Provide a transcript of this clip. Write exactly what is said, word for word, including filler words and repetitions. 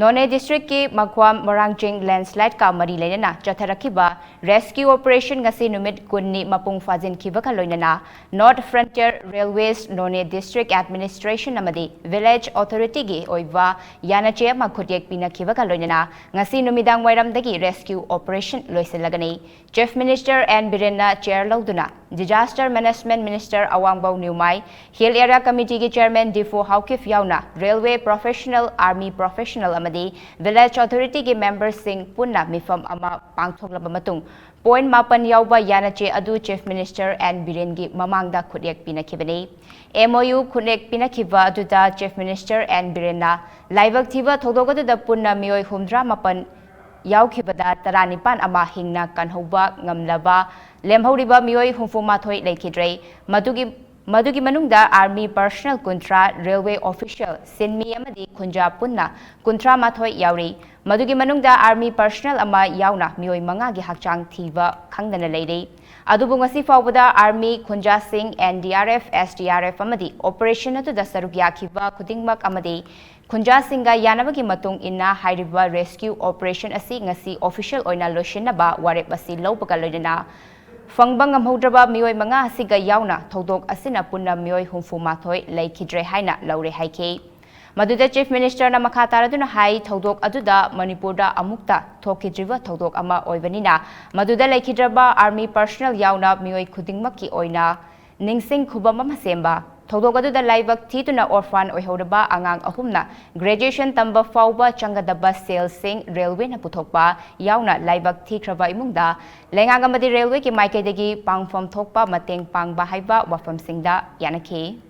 ꯅꯣꯅꯦ ꯗꯤꯁꯇ꯭ꯔꯤꯛꯀꯤ ꯃꯈ꯭ꯋꯥꯝ ꯃꯣꯏꯔꯥꯡꯆꯤꯡ ꯂꯦꯟꯁꯂꯥꯏꯗꯀ ꯃꯔꯤ ꯂꯩꯅꯅ ꯆꯠꯊꯔꯛꯈꯤꯕ ꯔꯦꯁꯀ꯭ꯌꯨ ꯑꯣꯄꯔꯦꯁꯟ ꯉꯁꯤ ꯅꯨꯃꯤꯠ ꯀꯨꯟꯅꯤ ꯃꯄꯨꯡ ꯐꯥꯖꯤꯟꯈꯤꯕꯒ ꯂꯣꯏꯅꯅ North Frontier Railways, Noney district administration ꯑꯃꯗꯤ ꯚꯤꯂꯦꯖ ꯑꯣꯊꯣꯔꯤꯇꯤꯒꯤ ꯑꯣꯏꯕ ꯌꯥꯅꯆꯦ ꯑꯃ ꯈꯨꯠꯌꯦꯛ ꯄꯤꯅꯈꯤꯕꯒ ꯂꯣꯏꯅꯅ ꯉꯁꯤ ꯅꯨꯃꯤꯗꯥꯡ ꯋꯥꯏꯔꯝꯗꯒꯤ ꯔꯦꯁꯀ꯭ꯌꯨ ꯑꯣꯄꯔꯦꯁꯟ ꯂꯣꯏꯁꯤꯜꯂꯒꯅꯤ꯫ ꯆꯤꯐ ꯃꯤꯅꯤꯁꯇꯔ ꯑꯦꯟ ꯕꯤꯔꯦꯟꯅ ꯆꯦꯌꯔ ꯂꯧꯗꯨꯅ disaster management minister Awangbou Newmai, hill area ꯀꯃꯤꯇꯤꯒꯤ ꯆꯦꯌꯔꯃꯦꯟ ꯗꯤꯐꯨ ꯍꯥꯎꯀꯤꯞ ꯌꯥꯎꯅ ꯔꯦꯜꯋꯦ ꯄ꯭ꯔꯣꯐꯦꯁꯅꯦꯜ, ꯑꯥꯔꯃꯤ ꯄ꯭ꯔꯣꯐꯦꯁꯅꯦꯜ ꯑꯃꯗꯤ ꯚꯤꯂꯦꯖ ꯑꯣꯊꯣꯔꯤꯇꯤꯒꯤ ꯃꯦꯝꯕꯔꯁꯤꯡ ꯄꯨꯟꯅ ꯃꯤꯐꯝ ꯑꯃ ꯄꯥꯡꯊꯣꯛꯂꯕ ꯃꯇꯨꯡ ꯄꯣꯏꯟꯠ ꯃꯥꯄꯟ ꯌꯥꯎꯕ ꯌꯥꯅꯆꯦ ꯑꯗꯨ ꯆꯤꯐ ꯃꯤꯅꯤꯁꯇꯔ ꯑꯦꯟ ꯕꯤꯔꯦꯟꯒꯤ ꯃꯃꯥꯡꯗ ꯈꯨꯠꯌꯦꯛ ꯄꯤꯅꯈꯤꯕꯅꯤ꯫ ꯑꯦꯝ ꯑꯣ ꯌꯨ ꯈꯨꯠꯌꯦꯛ ꯄꯤꯅꯈꯤꯕ ꯑꯗꯨꯗ ꯆꯤꯐ ꯃꯤꯅꯤꯁꯇꯔ ꯑꯦꯟ ꯕꯤꯔꯦꯟꯅ ꯂꯥꯏꯕꯛ ꯊꯤꯕ ꯊꯧꯗꯣꯛ ꯑꯗꯨꯗ ꯄꯨꯟꯅ ꯃꯤꯑꯣꯏ ꯍꯨꯝꯗ꯭ꯔꯥ ꯃꯥꯄꯟ ꯌꯥꯎꯈꯤꯕꯗ ꯇꯔꯥꯅꯤꯄꯥꯟ ꯑꯃ ꯍꯤꯡꯅ ꯀꯟꯍꯧꯕ ꯉꯝꯂꯕ ꯂꯦꯝꯍꯧꯔꯤꯕ ꯃꯤꯑꯣꯏ ꯍꯨꯝꯐꯨ ꯃꯥꯊꯣꯏ ꯂꯩꯈꯤꯗ꯭ꯔꯦ꯫ ꯃꯗꯨꯒꯤ, ꯃꯗꯨꯒꯤ ꯃꯅꯨꯡꯗ ꯑꯥꯔꯃꯤ ꯄꯔꯁꯅꯦꯜ ꯀꯨꯟꯊ꯭ꯔꯥ, ꯔꯦꯜꯋꯦ ꯑꯣꯐꯤꯁꯤꯌꯦꯜ, ꯁꯤꯟꯃꯤ ꯑꯃꯗꯤ ꯈꯨꯟꯖꯥ ꯄꯨꯟꯅ ꯀꯨꯟꯊ꯭ꯔꯥ ꯃꯥꯊꯣꯏ ꯌꯥꯎꯔꯤ꯫ ꯃꯗꯨꯒꯤ ꯃꯅꯨꯡꯗ ꯑꯥꯔꯃꯤ ꯄꯔꯁꯅꯦꯜ ꯑꯃ ꯌꯥꯎꯅ ꯃꯤꯑꯣꯏ ꯃꯉꯥꯒꯤ ꯍꯛꯆꯥꯡ ꯊꯤꯕ ꯈꯪꯗꯅ ꯂꯩꯔꯤ꯫ ꯑꯗꯨꯕꯨ ꯉꯁꯤ ꯐꯥꯎꯕꯗ ꯑꯥꯔꯃꯤ, ꯈꯨꯟꯖꯥꯁꯤꯡ, N D R F, S D R F ꯑꯃꯗꯤ ꯑꯣꯄꯔꯦꯁꯟ ꯑꯗꯨꯗ ꯁꯔꯨꯛ ꯌꯥꯈꯤꯕ ꯈꯨꯗꯤꯡꯃꯛ ꯑꯃꯗꯤ ꯈꯨꯟꯖꯥꯁꯤꯡꯒ ꯌꯥꯅꯕꯒꯤ ꯃꯇꯨꯡ ꯏꯟꯅ ꯍꯥꯏꯔꯤꯕ ꯔꯦꯁꯀ꯭ꯌꯨ ꯑꯣꯄꯔꯦꯁꯟ ꯑꯁꯤ ꯉꯁꯤ ꯑꯣꯐꯤꯁꯤꯌꯦꯜ ꯑꯣꯏꯅ ꯂꯣꯏꯁꯤꯟꯅꯕ ꯋꯥꯔꯦꯞ ꯑꯁꯤ ꯂꯧꯕꯒ ꯂꯣꯏꯅꯅ ꯐꯪꯕ ꯉꯝꯍꯧꯗ꯭ꯔꯕ ꯃꯤꯑꯣꯏ ꯃꯉꯥ ꯑꯁꯤꯒ ꯌꯥꯎꯅ ꯊꯧꯗꯣꯛ ꯑꯁꯤꯅ ꯄꯨꯟꯅ ꯃꯤꯑꯣꯏ ꯍꯨꯝꯐꯨ ꯃꯥꯊꯣꯏ ꯂꯩꯈꯤꯗ꯭ꯔꯦ ꯍꯥꯏꯅ ꯂꯧꯔꯦ ꯍꯥꯏꯈꯤ꯫ ꯃꯗꯨꯗ ꯆꯤꯐ ꯃꯤꯅꯤꯁꯇꯔꯅ ꯃꯈꯥ ꯇꯥꯔꯗꯨꯅ ꯍꯥꯏ, ꯊꯧꯗꯣꯛ ꯑꯗꯨꯗ ꯃꯅꯤꯄꯨꯔꯗ ꯑꯃꯨꯛꯇ ꯊꯣꯛꯈꯤꯗ꯭ꯔꯤꯕ ꯊꯧꯗꯣꯛ ꯑꯃ ꯑꯣꯏꯕꯅꯤꯅ ꯃꯗꯨꯗ ꯂꯩꯈꯤꯗ꯭ꯔꯕ ꯑꯥꯔꯃꯤ ꯄꯔꯁꯅꯦꯜ ꯌꯥꯎꯅ ꯃꯤꯑꯣꯏ ꯈꯨꯗꯤꯡꯃꯛꯀꯤ ꯑꯣꯏꯅ ꯅꯤꯡꯁꯤꯡ ꯈꯨꯕꯝ ꯑꯃ ꯁꯦꯝꯕ꯫ ꯊꯧꯗꯣꯛ ꯑꯗꯨꯗ ꯂꯥꯏꯕꯛ ꯊꯤꯗꯨꯅ ꯑꯣꯔꯐꯥꯟ ꯑꯣꯏꯍꯧꯔꯕ ꯑꯉꯥꯡ ꯑꯍꯨꯝꯅ ꯒ꯭ꯔꯦꯖꯨꯑꯦꯁꯟ ꯇꯝꯕ ꯐꯥꯎꯕ ꯆꯪꯒꯗꯕ ꯁꯦꯜꯁꯤꯡ ꯔꯦꯜꯋꯦꯅ ꯄꯨꯊꯣꯛꯄ ꯌꯥꯎꯅ ꯂꯥꯏꯕꯛ ꯊꯤꯈ꯭ꯔꯕ ꯏꯃꯨꯡꯗ ꯂꯩꯉꯥꯛ ꯑꯃꯗꯤ ꯔꯦꯜꯋꯦꯒꯤ ꯃꯥꯏꯀꯩꯗꯒꯤ ꯄꯥꯡꯐꯝ ꯊꯣꯛꯄ ꯃꯇꯦꯡ ꯄꯥꯡꯕ ꯍꯥꯏꯕ ꯋꯥꯐꯝꯁꯤꯡꯗ ꯌꯥꯅꯈꯤ꯫